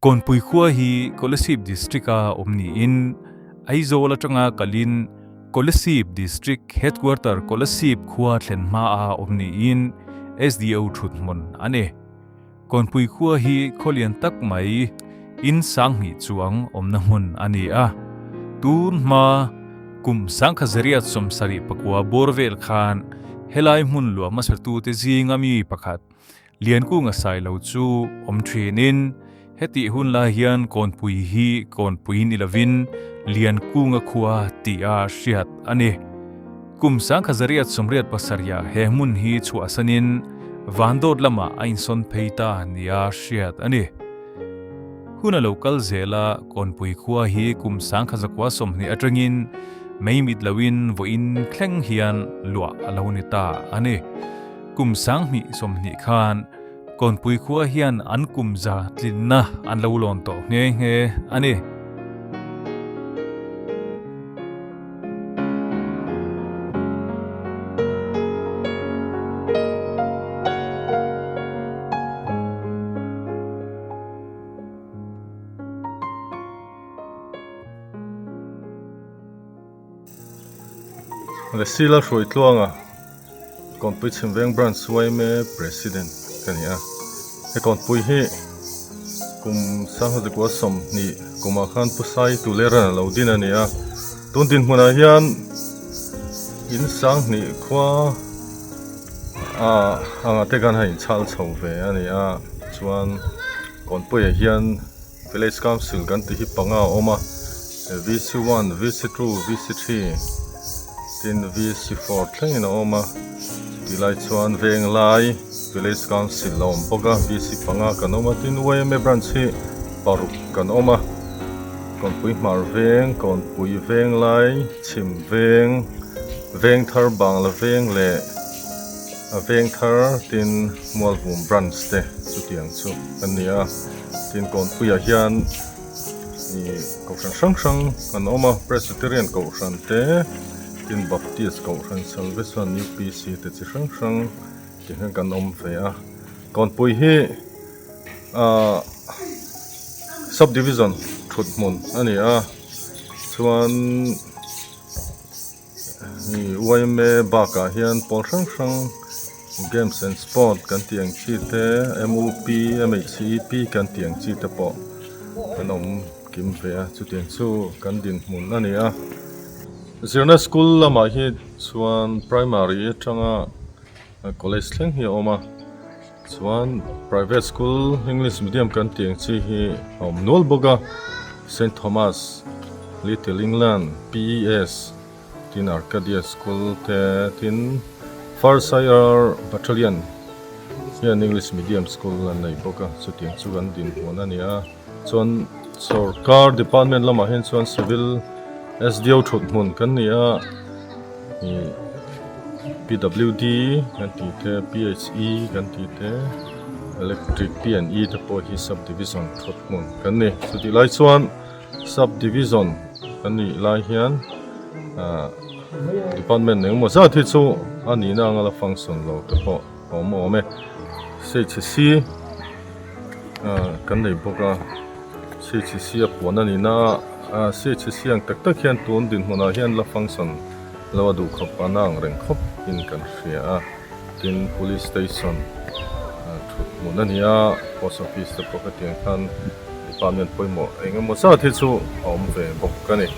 Kawnpui khua hi Kolasib District-a awm niin Aizawl atanga kalin Kolasib District Headquarter Kolasib khua thlen hmaa awm niin SDO thuthmun a ni. Kawnpui khua hi khaw lian tak mai in sanghnih chuang awmna hmun a ni a. Tun hma kum sangkha zariat sawmsarih pakua bawr vel khan helai hmun luah hmasatute zinga mi pakhat Liankunga Sailo chu awm thinin hetih hun lai hian Kawnpui hi Kawnpui ni lovin Liankunga khua tia hriat a ni. Kum sangkha zariat sawmriat pasarihah he hmun hi chhuahsanin Vandawt lamah a insawn phei ta nia hriat a ni. Hun a lo kal zel a, Kawnpui khua hi kum sangkha zakua 20 atangin mei mit loin vawiin thleng hian luah a lo ni ta a ni. Kum 2020 khan Kawnpui khua hian an kum za tlinna an lo lawn tawh nghe nghe a ni. Lesila Hruaitluanga Kawnpui Chhimveng Branch YMA President ka ni a, he kawnpui hi kum sanghazakua 20 kumah khan Pu Sai Tuleran a lo din a ni a, tun dinhmunah hian in 2000 khua ah anga te khan a inchhal chho ve a ni a, chuan kawnpuiah hian Village Council kan tih hi panga a awm a, VC1, VC2, VC3 tin VC4 thlengin a awm a, chutih lai chuan Venglai Village Council a awm bawk a, VC panga kan awm a, tin YMA branch hi paruk kan awm a, Kawnpui Hmar Veng, Kawnpui Venglai, Chhim Veng, Vengthar Bangla Veng leh a Vengthar tin Mualvum branch te chutiang chu an ni a. Tin Kawnpuiah hian ih kohhran hrang hrang an awm a, Presbyterian kohhran te, tin Baptist kohhran, Salvation, UPC te chi hrang hrang ti hian kan awm ve a. Kawnpui hi ahh sub division thut hmun a ni a, chuan Yma bakah hian pawl hrang hrang games and sport kan tih ang chi te mup mhcep kan tih ang chi te pawh an awm kim ve a chutiang chu kan dinhmun a ni a zirna school lamah hi chuan primary atanga college thleng hi a awm a chuan private school english medium kan tih ang chi hi a awm nual bawk a Saint Thomas Little England P E S tin Arcadia school te tin Farsair Battalion hian english medium school an nei bawk a chutiang chu kan dinhmun a ni a chuan sorkar department lamah hian chuan civil S D O thut hmun kan ni a ih P W D kan tih te P H E kan tih te electric P and E te pawh hi sub division thut hmun kan ni chutih lai chuan sub division kan nih lai hian ah department engemaw zat hi chu a nihna anga la function lo te pawh a awm awm e C H C ah kan nei bawk a C H C a puan a nihna ah C H C ang tak tak hian tun dinhmunah hian la function lo a duh khawp a na ang reng khawp in kan hria a tin police station ah thut hmun a ni a post office te pawh hetiang khan department pawimawh eng emaw zat hi chu a awm ve bawk a ni.